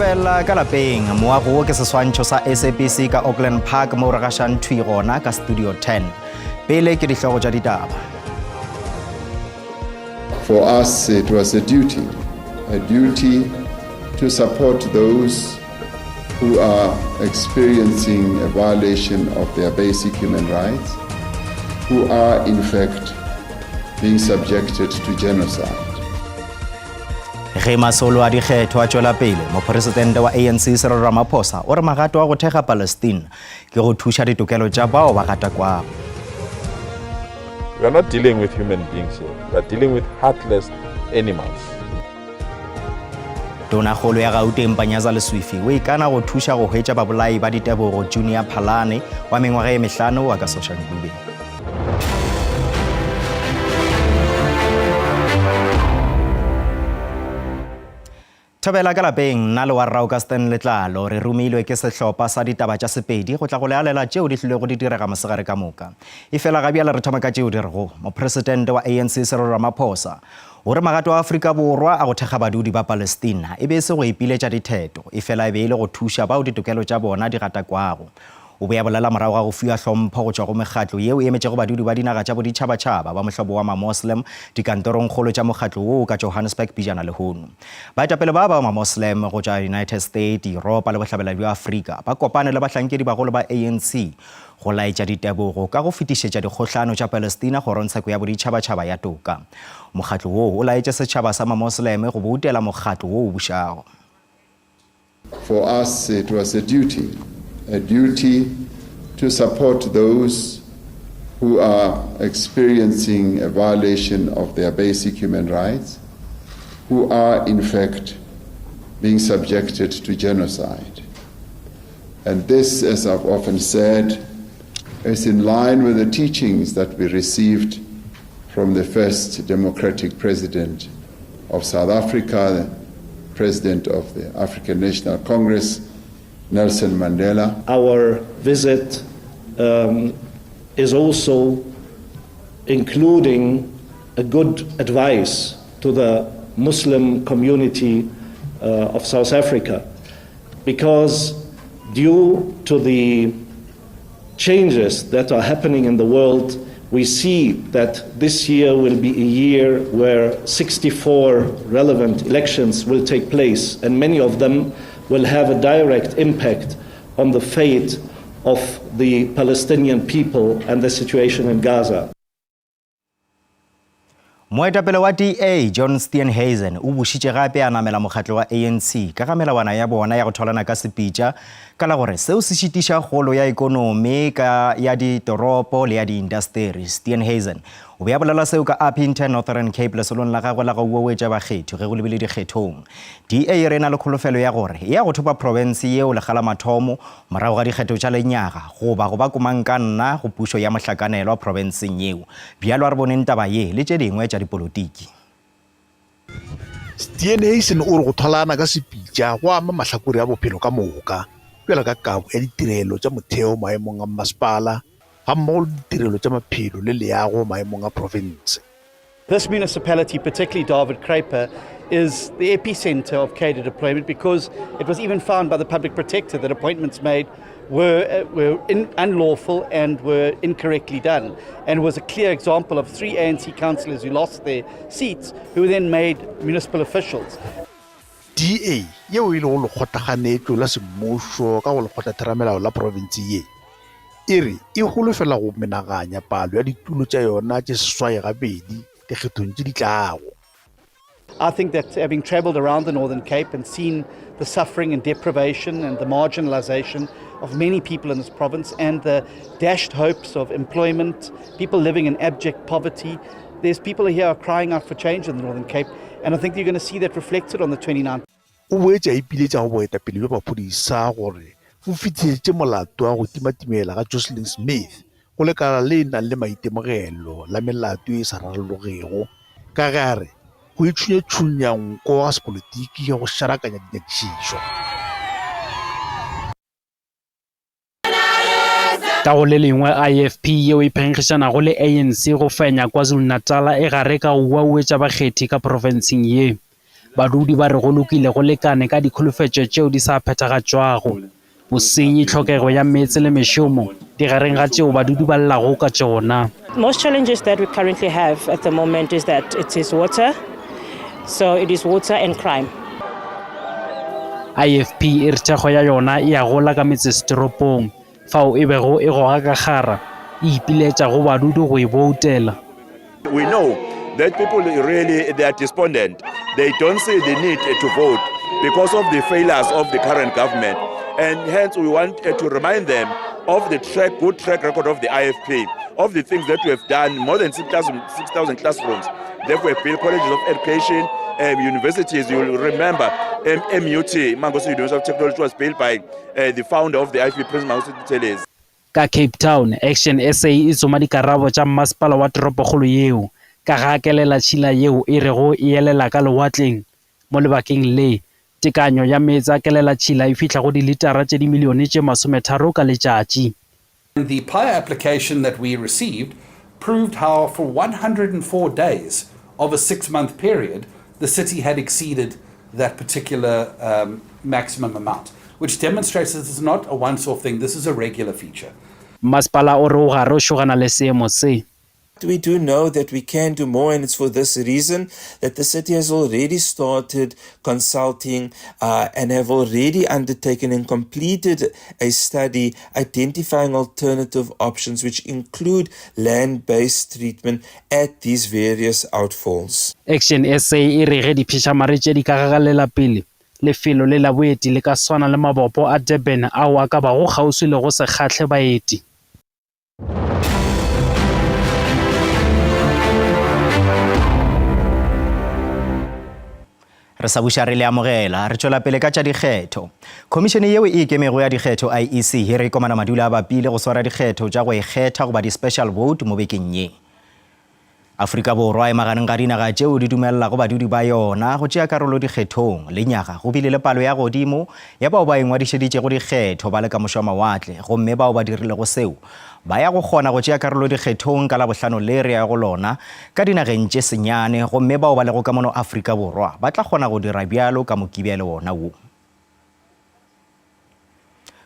Thobela ka lapeng, moago wo ke seswantšho sa SABC ka Auckland Park mo re gašang thwi gona ka Studio 10. Pele ke dihlogo tša ditaba. For us it was a duty, a duty to support those who are experiencing a violation of their basic human rights, who are in fact being subjected to genocide. Ge masolo a dikgetho a tšwela pele, mopresidente wa ANC Cyril Ramaphosa o re magato a go thekga Palestine ke go thuša ditokelo tša bao ba gatakwago. We are not dealing with human beings here. We are dealing with heartless animals. Tonakgolo ya Gauteng Panyaza Lesufi o ikana go thuša go hwetša babolai ba ditebogo Junior Phalane wa mengwaga e mehlano wa ka Soshanguve. Thobela ka lapeng, nna le wa rra Augustin Letlalo re romilwe ke sehlopha sa ditaba tša Sepedi go tla go le alela tšeo di hlilego di direga mosegare ka moka. Efela ga bjale re thoma ka tšeo di rego Mopresidente wa ANC Cyril Ramaphosa o re magato a Afrika Borwa a go thekga badudi ba Palestina e be e se go ipiletša ditheto, efela e be e le go thuša bao ditokelo tša bona di gatakwago. O be a bolela morago ga go fiwa hlompho go tšwa go mekgatlo yeo e emetšego badudi ba dinaga tša boditšhabatšhaba ba mohlobo wa Mamoslem dikantorongkgolo tša mokgatlo woo ka Johannesburg pejana lehono. Baetapele ba ba Mamoslem go tšwa United State, Yuropa le Bohlabela bja Afrika ba kopane le bahlankedibagolo ba ANC go laetša ditebogo ka go fetišetša dikgohlano tša Palestina kgorongtsheko ya boditšhabatšhaba ya toka. Mokgatlo woo o laetše setšhaba sa Mamosleme go boutela mokgatlo wo o bušago. For us it was a duty, a duty to support those who are experiencing a violation of their basic human rights, who are in fact being subjected to genocide. And this, as I've often said, is in line with the teachings that we received from the first democratic president of South Africa, the president of the African National Congress, Nelson Mandela. Our visit um, is also including a good advice to the Muslim community uh, of South Africa because due to the changes that are happening in the world, we see that this year will be a year where 64 relevant elections will take place, and many of them will have a direct impact on the fate of the Palestinian people and the situation in Gaza. Moetapele wa DA John Steenhuisen o bušitše gape a namela mokgatlo wa ANC ka ga melawana ya bona ya go thwalana ka sepitša ka la gore seo se šitiša kgolo ya ekonomi ka ya ditoropo le ya diindasteri. Steenhuisen o be a bolela seo ka Upington, Northern Cape lesolong la gagwe la go uouetša bakgethi ge go lebile dikgethong. DA e re e na le kholofelo ya gore e ya go thopa profense yeo lekga la mathomo Morago ga dikgetho tša lenyaga goba go ba komangkanna go pušo ya mohlakanelwa profenseng yeo. Bjalo a re boneng taba ye le tše dingwe tša dipolotiki. Steenhuisen o re go thwalana ka sepitša go ama mahlakore a bophelo ka moka, bjalo ka kabo ya ditirelo tša motheo maemong a mmasepala gammogo le ditirelo tša maphelo le leago maemong a profense. This municipality, particularly David Kruiper, is the epicenter of cadre deployment because it was even found by the public protector that appointments made were, uh, were in, unlawful and were incorrectly done. And was a clear example of three ANC councillors who lost their seats who were then made municipal officials. DA, yeo e lego lekgotlakganetšo la semmušo ka go lekgotlatheramelao la profense ye, e re e holofela go menaganya palo ya ditulo tša yona tše seswai gabedi dikgethong tše di tlago. I think that having traveled around the Northern Cape and seen the suffering and deprivation and the marginalization of many people in this province and the dashed hopes of employment, people living in abject poverty, there's people here are crying out for change in the Northern Cape, and I think you're going to see that reflected on the 29th. O boetše a ipiletša go boetapele bja maphodisa gore bo fetišetše molato wa go timatimela ga Jocelyn Smith go lekala le nang le maitemogelo la melato ye e sa rarologego ka ge a re go itšhunyatšhunya nko ga sepolotiki go šarakanya dinyakišišo. Ka go le lengwe, IFP yeo e phenkgišanago le ANC go fenya KwaZulu-Natal e gare ka go uauetša bakgethi ka profenseng ye. Badudi ba re go lokile go lekane ka dikholofetšo tšeo di sa phethagatšwago. Bosenyi, tlhokego ya meetse le mešomo di gareng ga tšeo badudi ba llago ka tšona. Most challenges that we currently have at the moment is that it is water, so it is water and crime. IFP e re thekgo ya yona e a gola ka metsesetoropong fao e bego e goga ka kgara, e ipiletša go badudi go e boutela. We know that people really they are despondent. They don't see the need to vote because of the failures of the current government. And hence we want to remind them of the track, good track record of the IFP, of the things that we have done, more than 6,000 6, classrooms. Therefore, we have built colleges of education, um, universities. You'll remember um, MUT, Mangosuthu University of Technology, was built by uh, the founder of the IFP, Prince Mangosuthu Buthelezi. Ka Cape Town, Action SA e tsoma dikarabo tša mmasepala wa toropokgolo yeo ka ga kelelatšhila yeo e rego e elela ka lewatleng. Mo lebakeng le, tekanyo ya meetse a kelelatšhila e fihla go dilitara tše dimilione tše masometharo ka letšatši. The PAIA application that we received proved how for 104 days of a six-month period, the city had exceeded that particular um, maximum amount, which demonstrates that this is not a once-off thing, this is a regular feature. Mmasepala o re o gare o šogana le seemo se. We do know that we can do more, and it's for this reason that the city has already started consulting uh, and have already undertaken and completed a study identifying alternative options, which include land based treatment at these various outfalls. Action SA e re ge dipšhešamare tše di ka gagalela pele, lefelo le la boeti le ka swana le mabopo a Durban ao a ka bago kgauswi le go se kgahle baeti. Re sa buša re le amogela, re tšwela pele ka tša dikgetho. Khomišene yeo e ikemego ya dikgetho IEC e re komana madula a bapile go swara dikgetho tša go ikgetha goba di-special vote mo bekeng ye. Afrika Borwa e magareng ga dinaga tšeo di dumelelago badudi ba yona go tšea karolo dikgethong. Lenyaga go bile le palo ya godimo ya bao ba ingwadišeditšego dikgetho ba le ka mošwa mawatle gomme bao ba dirilego seo ba ya go kgona go tšea karolo dikgethong ka Labohlano le re ya go lona ka dinageng tše senyane gomme bao ba lego ka mono Afrika Borwa ba tla kgona go dira bjalo ka Mokibelo wona wo.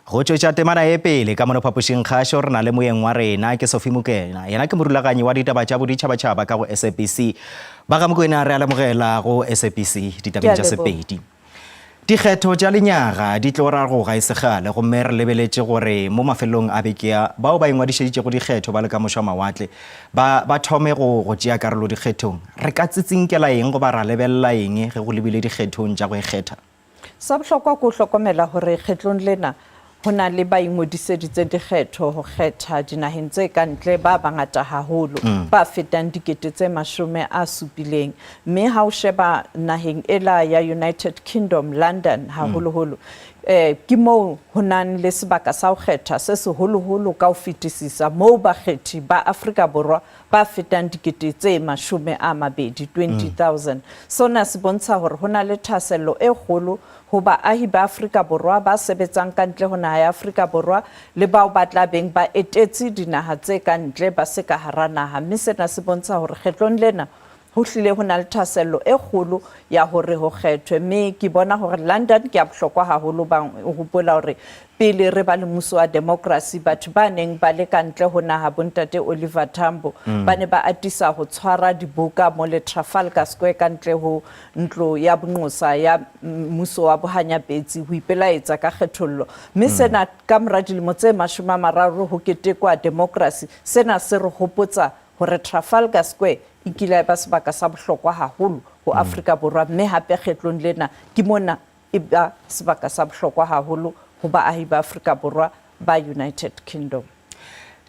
Go tšwetša temana ye pele ka mono phapošing kgašo re na le moyeng wa rena ke Sophie Mokwena. Yena ke morulaganyi wa ditaba tša boditšhabatšhaba ka go SABC. Ba ga Mokwena re a lemogela go SABC ditabeng tša Sepedi. Dikgetho tša lenyaga di tlo raroga e se kgale gomme re lebeletše gore mo mafelelong a beke a, bao ba ingwadišeditšego dikgetho ba le ka mošwa mawatle ba ba thome go go tšea karolo dikgethong. Re ka tsitsinkela eng goba ra lebelela eng ge go lebile dikgethong tša go ikgetha? Sa bohlokwa ke ho hlokomela hore kgetlong lena ho na le ba ingodiseditseng dikgetho ho kgetha dinaheng tse ka ntle ba bangata haholo, ba fetang dikete tse mashome a supileng. Mme ha o sheba naheng ela ya United Kingdom, London haholoholo, eh, ke moo ho nang le sebaka sa ho kgetha se seholoholo ka ho fetisisa, moo bakgethi ba Afrika Borwa ba fetang dikete tse 20, 20,000. Sona se bontsha hore ho na le thahasello e kgolo ho baahi ba Afrika Borwa ba sebetsang ka ntle ho naha ya Afrika Borwa le bao ba tla beng ba etetse dinaha tse ka ntle ba se ka hara naha mme sena se bontsha hore kgetlong lena ho hlile ho na le thahasello e kgolo ya hore ho kgethwe mme ke bona hore London ke ya bohlokwa haholo bang o hopola hore pele re ba le mmuso wa demokrasi batho ba neng ba le ka ntle ho naha bontate Oliver Tambo mm. ba ne ba atisa ho tshwara diboka mo le Trafalgar Square ka ntle ho ntlo ya bonqosa ya mmuso wa bohanyapetsi ho ipelaetsa ka kgethollo mme mm. sena ka mora dilemo tse 30 ho ketekwa demokrasi sena se re hopotsa hore Trafalgar Square e kile ya eba sebaka sa bohlokwa haholo ho mm. Afrika Borwa mme hape kgetlong lena ke mona e ba sebaka sa bohlokwa haholo ho baahi ba Afrika Borwa ba United Kingdom.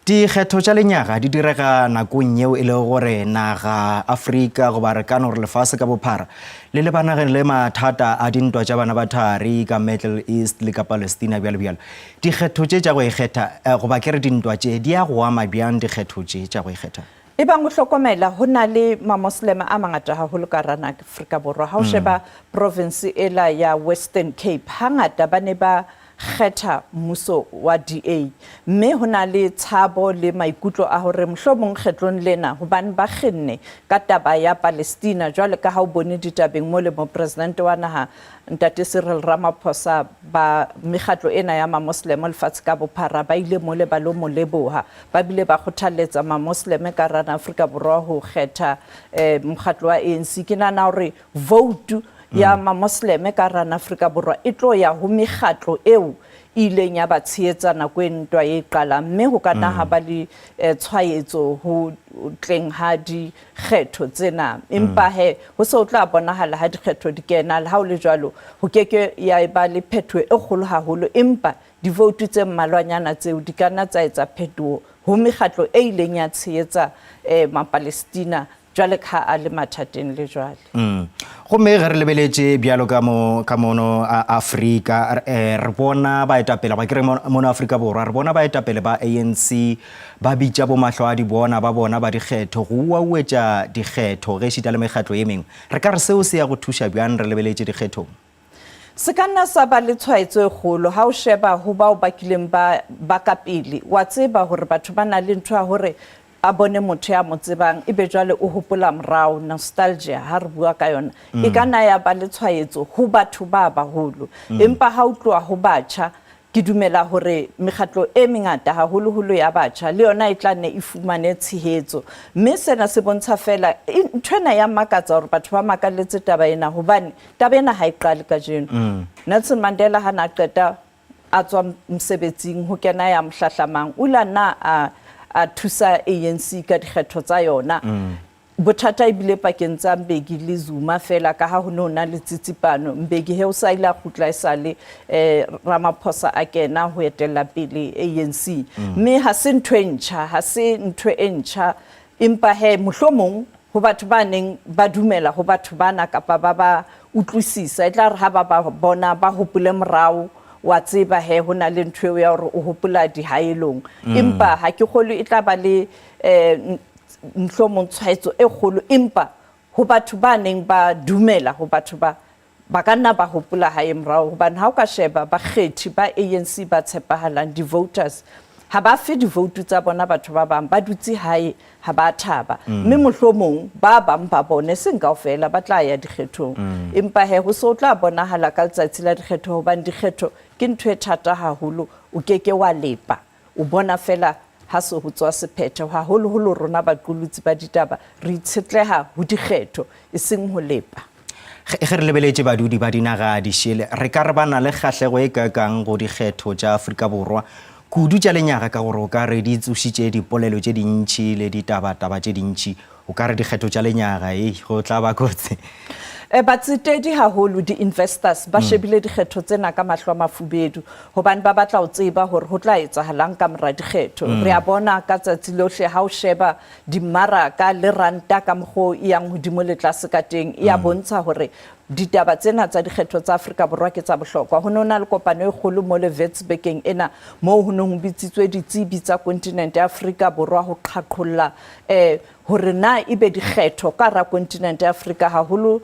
Dikgetho tša lenyaga di direga nakong yeo e lego gore naga Afrika goba re ka no re lefase ka bophara le lebanageng le mathata a dintwa tša bana ba thari ka Middle East le ka Palestina bjalo bjalo. Dikgetho tše tša go ikgetha eh, goba ke re dintwa tše di ya go ama bjang dikgetho tše tša go ikgetha? Ebang o hlokomela ho na le Mamosleme a mangata haholo ka hara naha Afrika Borwa. Ha o sheba province ela ya Western Cape, hangata ba ne ba. kgetha mmuso wa DA. Mme ho na le tshabo le maikutlo a hore mohlomong kgetlong lena hobane ba kgenne ka taba ya Palestina jwale ka ha o bone ditabeng mole Mopresidente wa naha Ntate Cyril Ramaphosa ba mekgatlo ena ya Mamosleme lefatshe ka bophara ba ile mole ba lo mo leboha ba bile ba kgothalletsa Mamosleme ka rana Afrika Borwa ho kgetha eh, mokgatlo wa ANC. Ke nahana hore voutu ya Mamosleme ka rana Afrika Borwa e tlo ya ho mekgatlo eo e ileng ya ba tshehetsa nako e ntwa e qalang mme ho ka nna ha ba le eh, tshwaetso ho tleng ha dikgetho tsena. Empa he ho se ho tla bonahala ha dikgetho di kena. Le ha ho le jwalo, ho ke ke ya eba le phetoho e kgolo haholo, empa divoutu tse mmalwanyana tseo di ka nna tsa etsa phetoho ho mekgatlo e ileng ya tshehetsa eh, Mapalestina jwale ka ha a le mathateng le jwale. Mm. Gomme ge re lebeletše bjalo ka mo ka mono Afrika eh, re bona baetapele ba ke re mono Afrika Borwa re bona baetapele ba ANC ba bitša bomahlo a di bona ba bona ba dikgetho go uauetša dikgetho ge šita le mekgatlo ye mengwe. Re ka re seo se ya go thuša bjang re lebeletše dikgethong? Se ka nna sa ba le tshwaetso e kgolo ha o sheba ho bao ba kileng ba ba ka pele. Wa tseba hore batho ba na le ntho ya hore a bone motho ya mo tsebang ebe jwale o hopola morao, nostalgia ha re bua ka yona. E ka nna ya ba le tshwaetso ho batho ba baholo. Empa ha o tloha ho batjha, Ke dumela hore mekgatlo e mengata, haholoholo ya batjha, le yona e tla nne e fumane tshehetso. Mme sena se bontsha feela, ntho ena ya makatsa hore batho ba makalletse taba ena, hobane taba ena ha e qale kajeno. Nelson Mandela ha na qeta a tswa mosebetsing ho kena ya mo hlahlamang, o ile a nna a a thusa ANC ka dikgetho tsa yona. Bothata e bile pakeng tsa Mbeki le Zuma feela kaha ho ne ho na le tsitsipano. Mbeki he o sa ile a kgutla esale Ramaphosa a kena ho etella pele ANC. Mme ha se ntho e ntjha, ha se ntho e ntjha empa he mohlomong ho batho ba neng ba dumela ho batho bana kapa ba ba utlwisisa e tla re ha ba ba bona ba hopole morao wa tseba he ho na le ntho eo ya hore o hopola dihaelong. Empa ha ke kgolwe e tla ba le mohlomong tshwaetso e kgolo empa ho batho ba neng ba dumela ho batho ba ba ka nna ba hopola hae morao hobane ha o ka sheba bakgethi ba ANC ba tshepahalang di-voters ha ba fe divoutu tsa bona batho ba bang ba dutse hae ha ba thaba mme mohlomong ba bang ba bone seng kaofela ba tla ya dikgethong empa he ho se o tla bonahala ka letsatsi la dikgetho hobane dikgetho ke ntho e thata haholo o ke ke wa lepa O bona feela ha se ho tswa sephetho, haholoholo rona baqolotsi ba ditaba re itshetleha ho dikgetho, e seng ho lepa. Ge re lebeletše badudi ba dinaga dišele, re ka re ba na le kgahlego e kaakang go dikgetho tša Afrika Borwa, kudu tša lenyaga ka gore o ka re di tsošitše dipolelo tše dintši le ditabataba tše dintši. O ka re dikgetho tša lenyaga, ei, go tla ba kotsi. Batsetedi haholo, di-investors, ba shebile dikgetho tsena ka mahlo a mafubedu hobane ba batla ho tseba hore ho tla etsahalang ka mora dikgetho. Re a bona ka tsatsi lohle ha o sheba dimmaraka le ranta ka mokgwa o e yang hodimo le tlase ka teng, e a bontsha hore ditaba tsena tsa dikgetho tsa Afrika Borwa ke tsa bohlokwa. Ho ne ho na le kopano e kgolo mole Wits bekeng ena moo ho neng ho bitsitswe ditsebi tsa kontinente ya Afrika Borwa ho qhaqholla eh, hore na ebe dikgetho ka hara kontinente ya Afrika haholo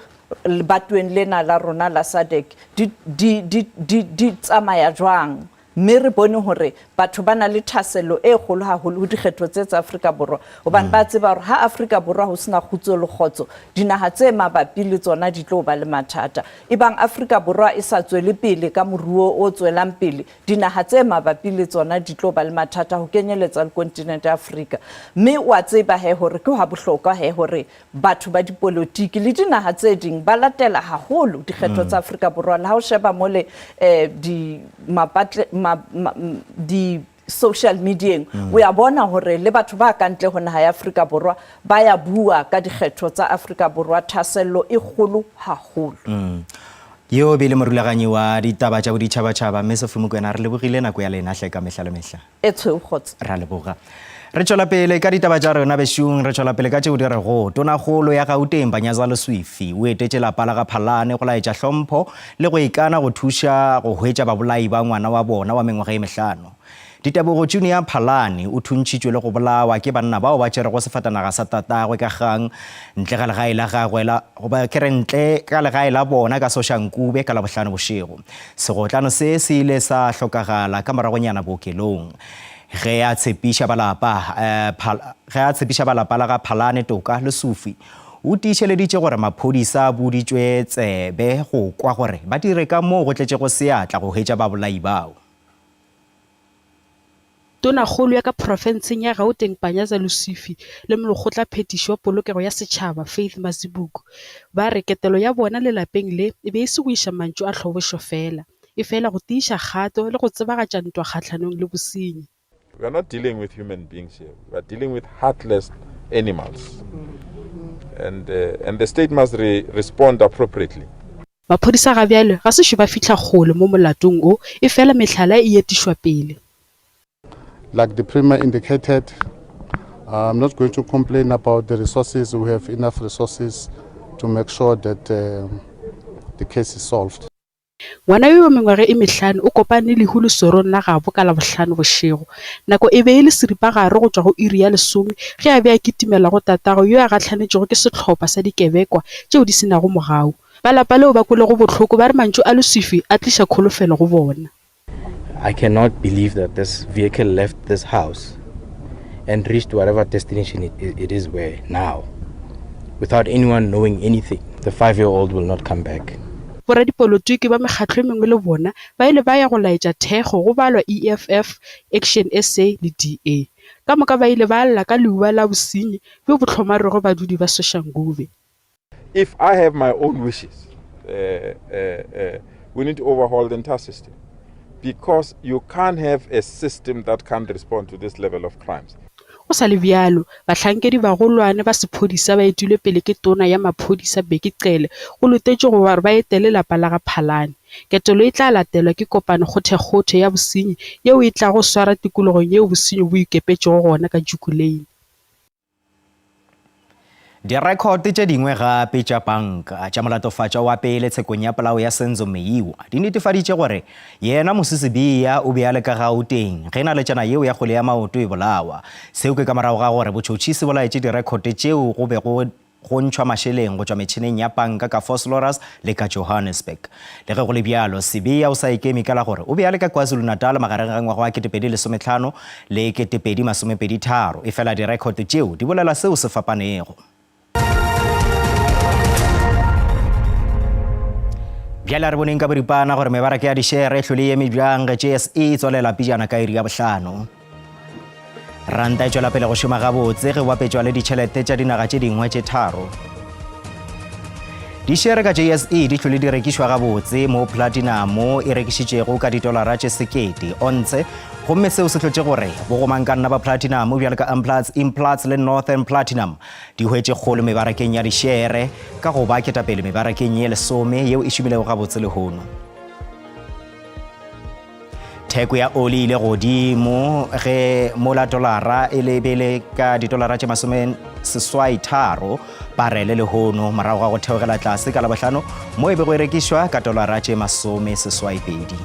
lebatoweng lena la rona la SADC di, di, di, di, di tsamaya jwang. Mme re bone hore batho ba na le thahasello e kgolo haholo ho dikgetho tse tsa Afrika Borwa hobane ba tseba hore ha Afrika Borwa ho sena kgutso le kgotso, dinaha tse mabapi le tsona di tlo ba le mathata. Ebang Afrika Borwa e sa tswele pele ka moruo o tswelang pele, Dinaha tse mabapi le tsona di tlo ba le mathata ho kenyeletsa le kontinente ya Afrika. Mme o a tseba he hore ke hwa bohlokwa he hore batho ba dipolotiki le dinaha tse ding ba latela haholo dikgetho tsa Afrika Borwa. Le ha o sheba mole eh, di mapatle, ma, ma, di social medieng o ya bona hore le batho ba ka ntle ho naha ya Afrika Borwa ba ya bua ka dikgetho tsa Afrika Borwa. Thahasello e kgolo haholo. Yo e be e le morulaganyi wa ditaba tša boditšhabatšhaba, Mme Sophie Mokoena. Re lebogile nako ya lena hle ka mehla le mehla. E tshweu kgotsa. Ra leboga. Re tšwela pele ka ditaba tša rena bešung, re tšwela pele ka tšeo di rego Tonakgolo ya Gauteng Panyaza Lesufi o etetše lapa la ga Phalane go laetša hlompho le go ikana go thuša go hwetša babolai ba ngwana wa bona wa mengwaga e mehlano. Ditebogo Junior Phalane o thuntšhitšwe le go bolawa ke banna bao ba tšerego sefatanaga sa tatagwe ka kgang ntle ga legae la gagwe la goba ke re ntle ka legae la bona ka Soshanguve ka Labohlano bošego. Segotlano se se ile sa hlokagala ka moragonyana bookelong. Ge a tshepiša ba lapa ge a tshepiša ba lapa la ga Phalane toka, Lesufi o tiišeleditše gore maphodisa a boditšwe tsebe go kwa gore ba dire ka moo go tletšego seatla go hwetša babolai bao. Tonakgolo ya ka profenseng ya Gauteng Panyaza Lesufi le Molekgotlaphethiši wa Polokego ya Setšhaba Faith Mazibuko ba re ketelo ya bona lelapeng le e be e se go iša mantšu a hlobošo feela, efela go tiiša kgato le go tsebagatša ntwa kgahlanong le bosenyi. We are not dealing with human beings here. We are dealing with heartless animals. And, uh, and the state must re respond appropriately. Maphodisa ga bjale ga sešo ba fihla kgole mo molatong o, efela mehlala e etišwa pele. Like the Premier indicated, I'm not going to complain about the resources. We have enough resources to make sure that uh, the case is solved. Ngwana yo wa mengwaga e mehlano o kopane le lehu lesorong la gabo ka Labohlano bošego. Nako e be e le seripagare go tšwa go iri ya lesome ge a be a kitimela go tatagwe yo a gahlanetšwego ke sehlopha sa dikebekwa tšeo di se nago mogau. Ba lapa leo ba kwelego bohloko ba re mantšu a Leswifi a tliša kholofelo go bona. I cannot believe that this vehicle left this house and reached whatever destination it, it is where now without anyone knowing anything. The five-year-old will not come back. Boradipolotiki ba mekgatlo e mengwe le bona ba ile ba ya go laetša thekgo go balwa EFF, Action SA le DA. Ka moka ba ile ba lla ka leuba la bosenyi bjo bo hlomarego badudi ba Soshanguve. If I have my own wishes, uh, uh, uh, we need to overhaul the entire system because you can't have a system that can't respond to this level of crimes. Go sa le bjalo, bahlankedi bagolwane ba sephodisa ba etilwe pele ke Tona ya Maphodisa Bheki Cele go letetšwe go gore ba etele lapa la ga Phalane. Ketelo e tla latelwa ke kopano kgothekgothe ya bosenyi yeo e tlago swara tikologong yeo bosenyi bo ikepetšego gona ka Jukulane. Direkhote tše dingwe gape tša panka tša molatofatšwa wa pele tshekong ya polao ya Senzo Meyiwa di netefaditše gore yena Mosisi Biya o be a le ka Gauteng ge naletšana yeo ya kgwele ya maoto e bolawa. Seo ke ka morago ga gore botšhotšhisi bo laetše direkhote tšeo go bego go ntšhwa mašeleng go tšwa metšhineng ya panka ka Vosloorus le ka Johannesburg. Le ge go le bjalo, Sibiya o sa ikeme ka la gore o be a le ka KwaZulu-Natal magareng ga ngwaga wa 2015 le 2023, efela direkhoto tšeo di bolela seo se fapanego. Bjale a re boneng ka boripana gore mebaraka ya dišere e hlole e eme bjang ge JSE e tswalela pejana ka iri ya bohlano. Ranta e tšwela pele go šoma gabotse ge bapetšwa le ditšhelete tša dinaga tše dingwe tše tharo. Dišere ka JSE di hlole di rekišwa gabotse mo platinamo e rekišitšego ka ditolara tše sekete ontshe gomme seo se hlotše gore bogomankanna ba platinamo bjalo ka Amplats, Implats le Northern Platinum di hwetše kgolo mebarakeng ya dišere ka go ba ketapele mebarakeng ye lesome yeo e šomilego gabotse lehono. Theko ya oli ile godimo ge mola tolara e lebele ka ditolara tše masome seswai tharo barele lehono morago ga go theogela tlase ka labohlano mo e bego e rekišwa ka tolara tše masome seswai pedi.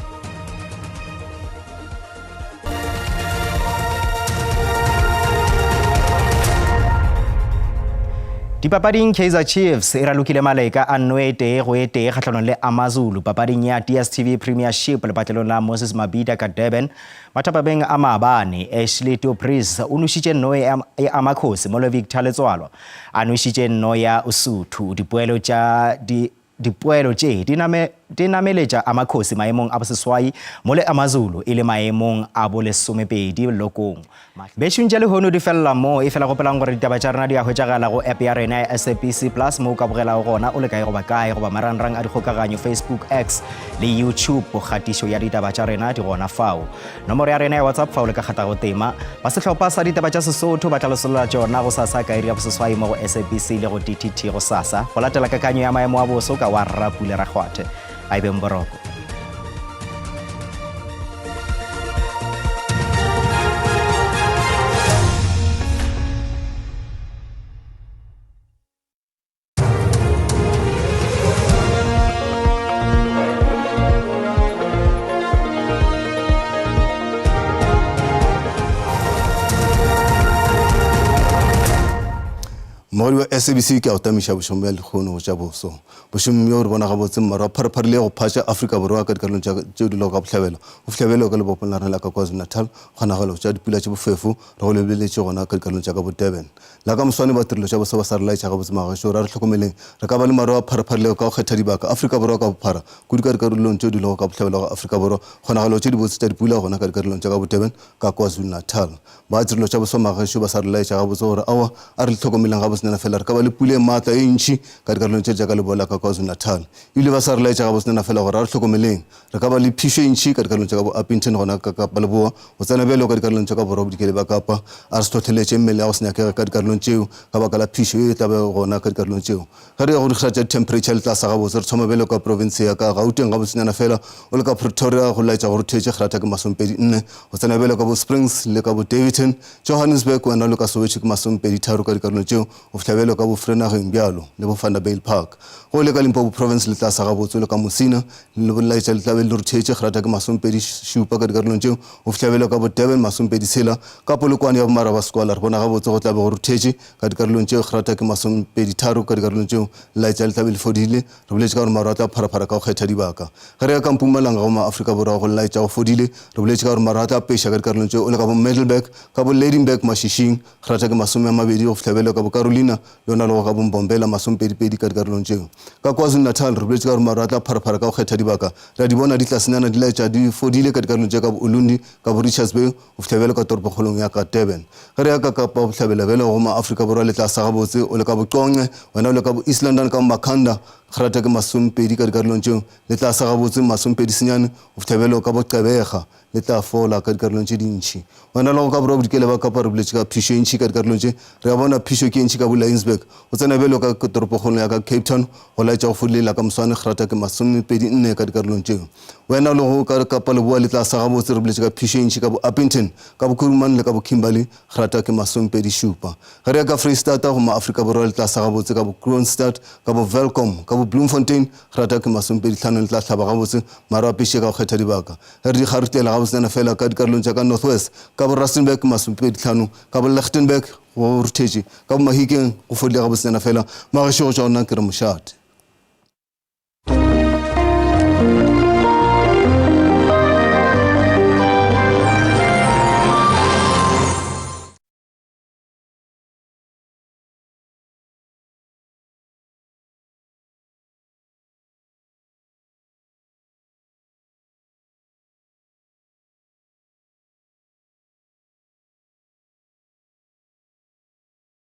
Dipapading Kaizer Chiefs e ralokile maleka a nno e tee go e tee kgahlanong le Amazulu papading ya DStv Premiership lepatlelong la Moses Mabhida ka Durban. Mathapameng a maabane, Ashley Du Preez o nošitše nno e Amakhosi mola Victor Letsoalo a nošitše nno ya Usuthu. Dipoelo tša di Dipoelo tše di name di nameletša Amakhosi maemong a boseswai mo le Amazulu e le maemong a bolesomepedi lokong. Bešong tša lehono di felela mo, efela gopolang gore ditaba tša rena di a hwetšagala go app ya rena ya SABC Plus mo o ka bogelago gona o le kae goba kae goba marangrang a dikgokaganyo Facebook, X le YouTube. Kgatišo ya ditaba tša rena di gona fao. Nomoro ya rena ya WhatsApp fa o le ka kgathago tema. Ba sehlopha sa ditaba tša Sesotho ba tla le solola tšona gosasa ka iri ya boseswai mo go SABC le go DTT gosasa. Go latela kakanyo ya maemo a boso ka wa Rrapule Rakgwathe. A e beng boroko. Mmogedi wa SABC ke a go tamiša bošegong bja lehono go tša boso. Bošegong bjo re bona gabotse mmaro wa pharepharile go phatša Afrika Borwa ka dikarolong tša tšeo di lego ka bohlabela go fihla bjalo ka lebopong la rena la ka KwaZulu-Natal, kgonagalo tša dipula tše bofefo re go lebeletše gona ka dikarolong tša ka bo Durban. La ka moswane ba tirelo tša boso ba sa re laetša gabotse magagešo gore a re hlokomeleng re ka ba le maru a pharepharilego ka go kgetha dibaka Afrika Borwa ka bophara kudu ka dikarolong tšeo di lego ka bohlabela go Afrika Borwa, kgonagalo tše dibotse tša dipula gona ka dikarolong tša ka bo Durban ka KwaZulu-Natal. Ba tirelo tša boswa magešo ba sa re laetša gabotse gore aowa a re le hlokomeleng gabotsenyana fela re ka ba le pula e maatla e ntši ka dikarolong tše tša ka leboa la ka KwaZulu-Natal. Ebile ba sa re laetša gabotsenyana fela gore a re hlokomeleng re ka ba le phišo e ntši ka dikarolong tša ka bo Upington gona ka Kapa Leboa go tsena bjalo ka dikarolong tša ka borwa bodikele bja Kapa. A re se hlohleletše mmele ya go se nyakege ka dikarolong tšeo ka baka la phišo ye e tla bego gona ka dikarolong tšeo. Ge re ya go dikgera tša dithemphereitšha le tlasa gabotse, re thoma bjalo ka profense ya ka Gauteng gabotsenyana fela, o le ka Pretoria go laetša go ruthetše kgeratha ke masomepedi nne, go tsena bjalo ka bo Springs le ka bo Daveyton, Johannesburg wena o le ka Soweto ke masomepedi tharo ka dikarolo tšeo, go fihla bjalo ka bo Vereeniging bjalo le bo Vanderbijlpark. Ge o le ka Limpopo province le tlasa gabotse o le ka Musina le go laetša le tla be le ruthetše kgeratha ke masomepedi šupa ka dikarolong tšeo, go fihla bjalo ka bo Durban masomepedi tshela, ka Polokwane ya Bomarabaskwala re bona gabotse go tla be go ruthetše Ka dikarolong tšeo grata ke masomepeditharo, ka dikarolong tšeo laetša le tla be le fodile. Re boletše ka gore maru a tla pharaphara ka go kgetha dibaka. Ge re ya ka Mpumalanga go maAfrika Borwa go laetša go fodile. Re boletše ka gore maru a tla peša ka dikarolong tšeo o le ka bo Middelburg, ka bo Lydenburg, Mashishing, grata ke masomeamabedi go fihla bjalo ka bo Carolina le ona le go ka bo Mbombela, masomepedipedi ka dikarolong tšeo. Ka KwaZulu-Natal re boletše ka gore maru a tla pharaphara ka go kgetha dibaka. Re a di bona di tlasenyana di laetša di fodile ka dikarolong tše ka bo Ulundi, ka bo Richards Bay, Go fihla bjalo ka toropokgolong ya ka Durban. Ge re ya ka Kapa Bohlabela bjalo go ma-Afrika Borwa le tlasa gabotse o le ka Boqonqe, wena o le ka bo East London ka Makhanda, kgerata ke masomepedi ka dikarolong tšeo, le tlasa gabotse masomepedi senyane, go fihla bjalo ka Boqebega le tla fola ka dikarolong tše dintši. Wena le go ka Borwa Bodikela ba Kapa re boletše ka phišo e ntši ka dikarolong tše, re a bona phišo ke e ntši ka bo Laingsburg. Go tsena bjalo ka toropokgolong ya ka Cape Town go laetša go fodile la ka moswane kgerata ke masomepedi nne ka dikarolong tšeo. Wena le go ka Kapa Leboa le tlase gabotse re boletše ka phišo e ntši ka bo Upington, ka bo Kuruman le ka bo Kimberley, grata ke masomepedi šupa. Ge re ya ka Freistata go ma Afrika Borwa le tlase gabotse ka bo Kroonstad, ka bo Welkom, ka bo Bloemfontein, grata ke masomepedi hlano le tla hlaba gabotse maru a piše ka go kgetha dibaka. Ge re di kgarutlela gabotsenyana fela ka dikarolong tša ka North West, ka bo Rustenburg ke masomepedi hlano, ka bo Lichtenburg go ruthetše, ka bo Mahikeng go fodile gabotsenyana fela. Magešo go tšwa go nna ke re mošate.